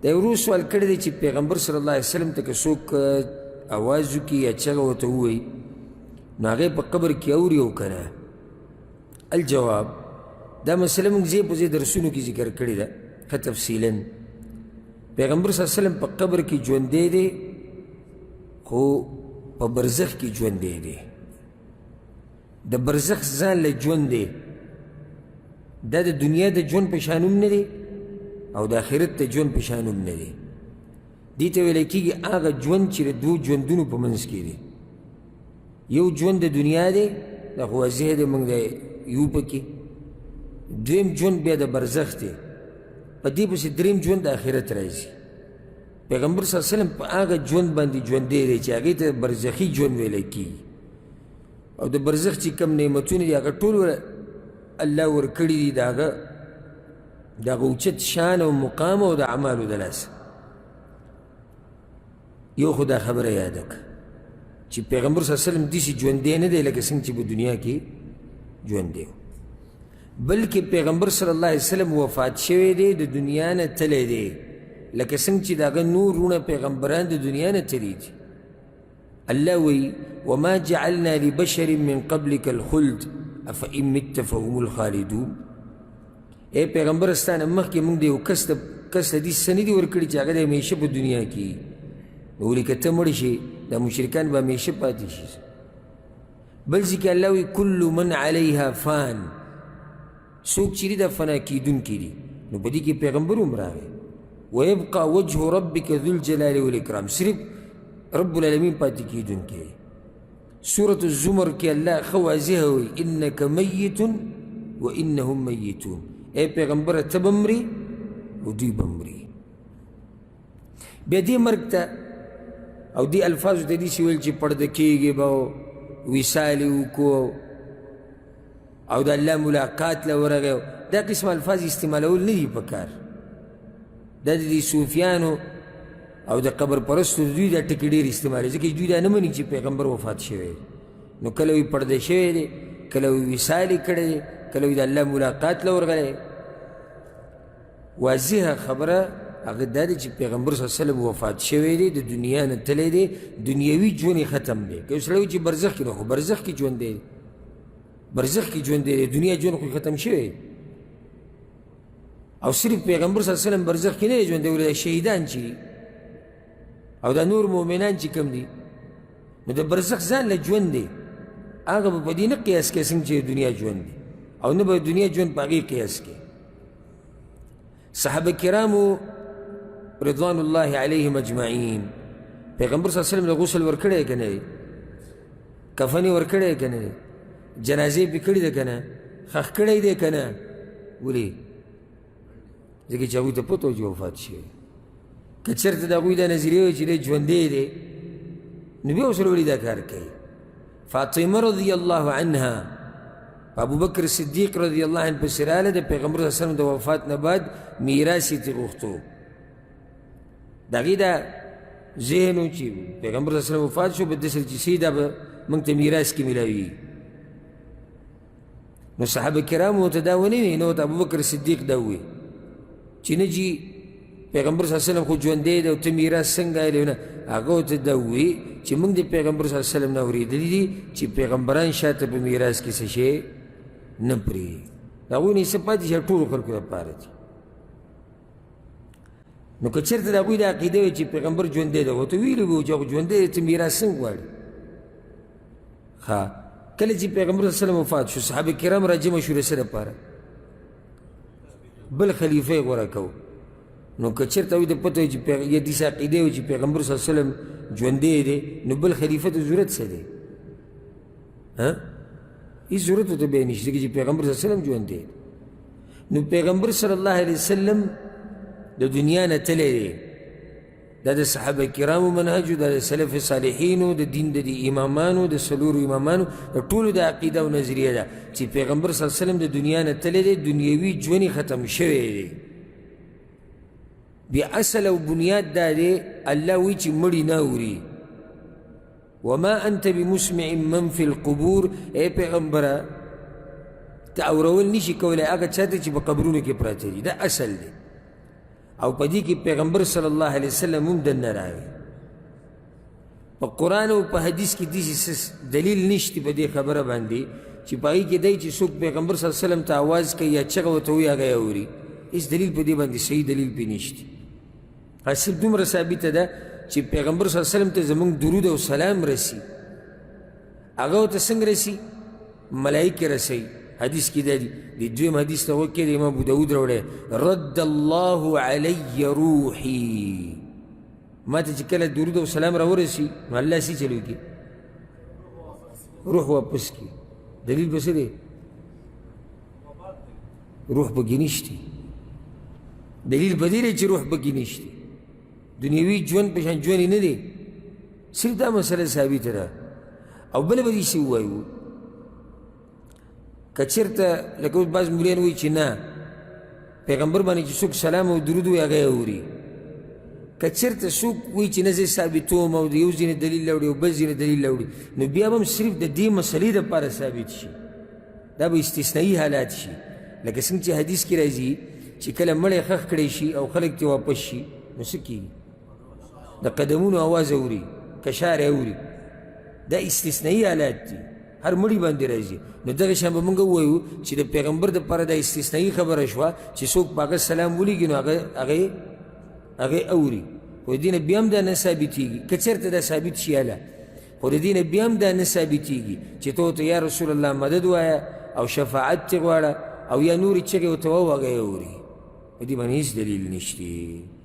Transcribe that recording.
دا یو ورور سوال کړی دی چې پیغمبر صلی الله علیه وسلم ته که څوک اواز وکړي یا چغه ورته ووایي، نو هغې په قبر کې اوري او که نه؟ الجواب، دا مسله موږ ځای په ځای درسونو کې ذکر کړې ده ښه تفصیلا. پیغمبر صلی الله علیه وسلم په قبر کې ژوندی دی، خو په برزخ کې ژوندی دی. د برزخ ځان له ژوند دی، دا د دنیا د ژوند په شان هم نه دی او د آخرت د ژوند په شان هم نه دی. دې ته ویل کېږي هغه ژوند چې د دوو ژوندونو په منځ کې دی. یو ژوند د دنیا دی، دا خو واضح دی، موږ دی یو پکې. دویم ژوند بیا د برزخ دی، په دې پسې دریم ژوند د آخرت راځي. پیغمبر صلی الله علیه وسلم په هغه ژوند باندې ژوندی دی چې هغې ته برزخي ژوند ویل کېږي، او د برزخ چې کوم نعمتونه دي هغه ټول الله ورکړي دي، د هغه د هغه اوچت شان او مقام او د اعمالو د لاسه. یو خو دا خبره یاده کړه چې پیغمبر صلی الله علیه وسلم داسې ژوندی نه دی لکه څنګه چې په دنیا کې ژوندی و، بلکې پیغمبر صلی الله علیه وسلم وفات شوی دی، د دنیا نه تللی دی، لکه څنګه چې د هغه نور وروڼه پیغمبران د دنیا نه تللي دي. الله وی وما جعلنا لبشر من قبلك الخلد افإن مت فهم الخالدون. ای پیغمبر، ستا نه مخکې موږ د یو کس ته کس ته داسې څه نه دي ورکړي چې هغه د همیشه په دنیا کې. نو ولې که ته مړ شې دا مشرکان به همیشه پاتې شي. بل ځای کې الله وی کل من علیها فان، څوک چې دي دا فنا کېدونکي دي. نو په دې کې پیغمبر هم راغی، ویبقى وجه ربک ذو الجلال والاکرام، صرف رب العالمین پاتې کېدونکی دی. سورة الزمر کې الله ښه واضح وایي انک میت و انهم میتون. ای پیغمبره، ته به مري او دوی به مري. بیا دې مرګ ته او دې الفاظو ته داسې ویل چې پرده کېږي به او وصال یې وکړو او د الله ملاقات له ورغی، دا قسم الفاظ استعمالول نه دي پکار. دا د دې صوفیانو او د قبر پرستو دوی دا ټکي ډېر استعمالوي، ځکه دوی دا نه مني چې پیغمبر وفات شوی دی. نو کله وي پرده شوی دی، کله وي وصال یې کړی دی، کله وي د الله ملاقات له ورغلی. واضحه خبره هغه دا دی چې پیغمبر صلی الله علیه وسلم وفات شوی دی، د دنیا نه تللی دی، دنیوي ژوند یې ختم دی. که یو سړی وایي چې برزخ کې، نو خو برزخ کې ژوند دی، برزخ کې ژوند دی، دنیا ژوند خو ختم شوی. او صرف پیغمبر صلی الله علیه وسلم برزخ کې نه دی ژوند دی، ولې شهیدان چې دي او دا نور مؤمنان چې کوم دي، نو د برزخ ځان له ژوند دی، هغه به په دې نه قیاس کوي څنګه چې دنیا ژوند دی، او نه به دنیا ژوند په هغې قیاس کوي. صحابه کرامو رضوان الله علیهم اجمعین پیغمبر صلی الله علیه وسلم له غسل ورکړی که نه دی، کفن یې ورکړی که نه دی، جنازې پې کړې ده که نه، ښخ کړی دی که نه؟ ولې؟ ځکه چې هغوی ته پته وه چې وفات شوی. که چېرته د هغوی دا نظریه وي چې دی ژوندی دی، نو بیا ورسره ولې دا کار کوي؟ فاطمه رضی الله عنها په ابوبکر صدیق رضی الله عنه پسې راغله، د پیغمبر صلی الله علیه وسلم د وفات نه بعد میراث یې ترې غوښتو. د هغې دا ذهن و چې پیغمبر صلی الله علیه وسلم وفات شو، به داسې چې څه دا به موږ ته میراث کې میلاویږي. نو صحابه کرامو ته دا ونه وي، نو ته ابوبکر صدیق دا ووایي چې نه جي پیغمبر صلی الله علیه وسلم خو ژوندی دی او ته میراث څنګه اخلې؟ نه، هغه ورته دا ووایي چې موږ د پیغمبر صلی الله علیه وسلم نه اورېدلي دي چې پیغمبران شاته په میراث کې څه شی نه پرېږدي. د هغوی نه یې څه پاتې شي ټولو خلکو لپاره دي. نو که چېرته د هغوی دا عقیده وي چې پیغمبر ژوندی دی، ورته ویلي وو چې هغه ژوندی دی، ته میراث څنګه غواړې؟ ښه، کله چې پیغمبر صلی الله علیه وسلم وفات شو، صحابه کرام راجمع شو د څه لپاره؟ بل خلیفه یې غوره کو. نو که چېرته هغوی ته پته وي چې یا داسې عقیده وي چې پیغمبر صلی الله علیه وسلم ژوندی دی، نو بل خلیفه ته ضرورت څه دی؟ ها، هېڅ ضرورت ورته بیا نشته، ځکه چې پیغمبر صلی الله علیه وسلم ژوندی دی. نو پیغمبر صلی الله علیه وسلم د دنیا نه تللی دی. دا د صحابه کرامو منهج، دا د سلف صالحینو، د دین د امامانو، د څلورو امامانو، د ټولو د عقیده او نظریه ده چې پیغمبر صلی الله علیه وسلم د دنیا نه تللی دی، دنیوي ژوند یې ختم شوی دی. بیا اصل او بنیاد دا دی، الله وایي چې مړي نه اوري، وما انت بمسمع من فی القبور. ای پیغمبره، ته اورول نشي کولی هغه چاته چې په قبرونو کې پراته دي. دا اصل دی. او په دې کې پیغمبر صلی الله علیه وسلم هم دننه راغی. په قرآن او په حدیث کې داسې څه دلیل نشته په دې خبره باندې چې په هغې کې دی چې څوک پیغمبر صلی الله علیه وسلم ته اواز کوي یا چغه ورته وایي هغه یې اوري. هېڅ دلیل په دې باندې صحیح دلیل پرې نشته. صرف دومره ثابته ده چې پیغمبر صلی الله علیه وسلم ته زموږ درود او سلام رسي. هغه ورته څنګه رسي؟ ملایکې رسوي. حدیث کې دا دي، د دویم حدیث ته غوږ کښېږدئ، امام ابوداود راوړی، رد الله علی روحي، ما ته چې کله درود او سلام راورسي نو الله څه چل وکړي؟ روح واپس کړي. دلیل په څه دی؟ روح پکې نشته. دلیل په دې دی چې روح پکې نشته، دنیوي ژوند په شان ژوند یې نه دی. صرف دا مسله ثابته ده. او بله به داسې ووایو که چېرته لکه اوس بعض مولیان وایي چې نه پیغمبر باندې چې څوک سلام او درود وایي هغه یې اوري. که چېرته څوک وایي چې نه زه ثابتوم او د یو ځای نه دلیل راوړي او بل ځای نه دلیل راوړي، نو بیا به هم صرف د دې مسلې دپاره ثابت شي، دا به استثنایي حالات شي. لکه څنګه چې حدیث کې راځي چې کله مړی ښخ کړی شي او خلک ترې واپس شي نو څه کېږي؟ د قدمونو اواز اوري، کشار اوري. دا استثنایي حالات دي، هر مړي باندې راځي. نو دغه شان به موږ ووایو چې د پیغمبر دپاره دا استثنایي خبره شوه چې څوک په هغه سلام ولیږي نو هغه اوري. خو د دې نه بیا هم دا نه ثابتېږي. که چېرته دا ثابت شي هله، خو د دې نه بیا هم دا نه ثابتېږي چې ته ورته یا رسول الله مدد وایه او شفاعت ترې غواړه او یا نورې چغې ورته ووایه هغه یې اوري. په دې باندې هېڅ دلیل نشته.